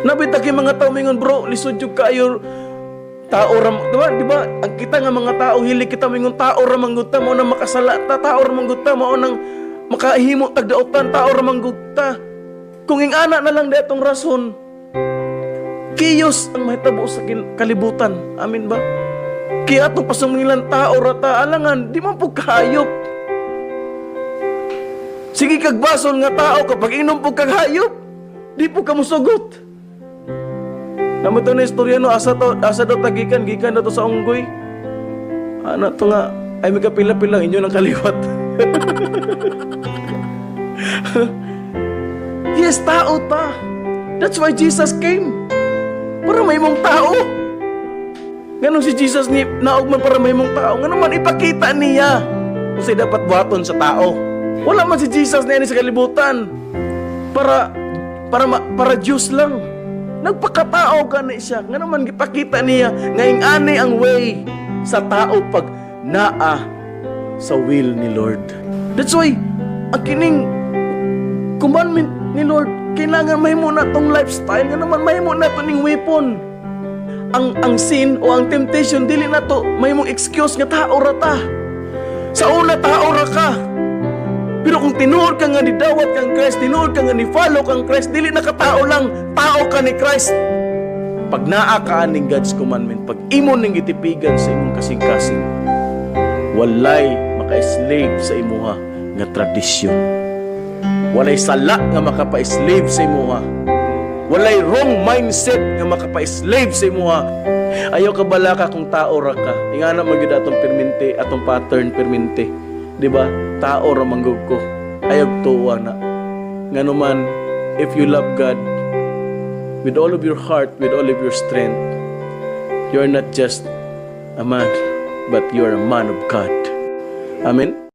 Nabita kay mga tao mingon, "Bro, lisod jud kaayo, tao ra," di ba? Di ba? Ang kita nga mga tao, hilig kita mingon, "Tao ra man gud ta, mao nang makasala ta, tao ra man gud ta, mao nang makahimo tag daotan, tao ra man gud ta." Kung ingana na lang atong rason, chaos ang mahitabo sa kalibutan. Amin ba? Kaya atong pasungilan, tao ra ta, alangan, di man pud kahayop. Sige kag basol nga tao kapag inom pud kag hayop, di pud ka musugot. Namo to na istorya, no, asa to, asa daw tagikan, gikan na to sa unggoy. Ano to nga, ay may kapila-pila inyo ng kaliwat. Yes, tao ta. That's why Jesus came. Para mahimong tao. Nganong si Jesus ni naog man para mahimong tao? Ngano man ipakita niya kung sa'y dapat buhaton sa tao. Wala man si Jesus na sa kalibutan para Diyos lang. Nagpakatao gani siya. Ngano man gipakita niya nga ingani ang way sa tao pag naa sa will ni Lord. That's why ang kining commandment ni Lord, kailangan mahimo na tong lifestyle, nga naman mahimo na to ning weapon. Ang sin o ang temptation, dili na to mahimong excuse nga tao ra ta. Sa una, tao ra ka. Pero kung tinuod ka nga nidawat kang Christ, tinuod ka nga ni follow kang Christ, dili na ka tao lang, tao ka ni Christ. Pag naa ka aning God's commandment, pag imo ning gitipigan sa imong kasing-kasing, walay maka-slave sa imuha nga tradisyon. Walay sala nga makapa-slave sa imuha. Walay wrong mindset nga makapa-slave sa imuha. Ayaw ka balaka kung tao ra ka. Ingana man gyud atong permente, atong pattern permente. Di ba? Tao ra man gud ko. Ayaw tuwa na. Ngano man, if you love God with all of your heart, with all of your strength, you're not just a man, but you're a man of God. Amen?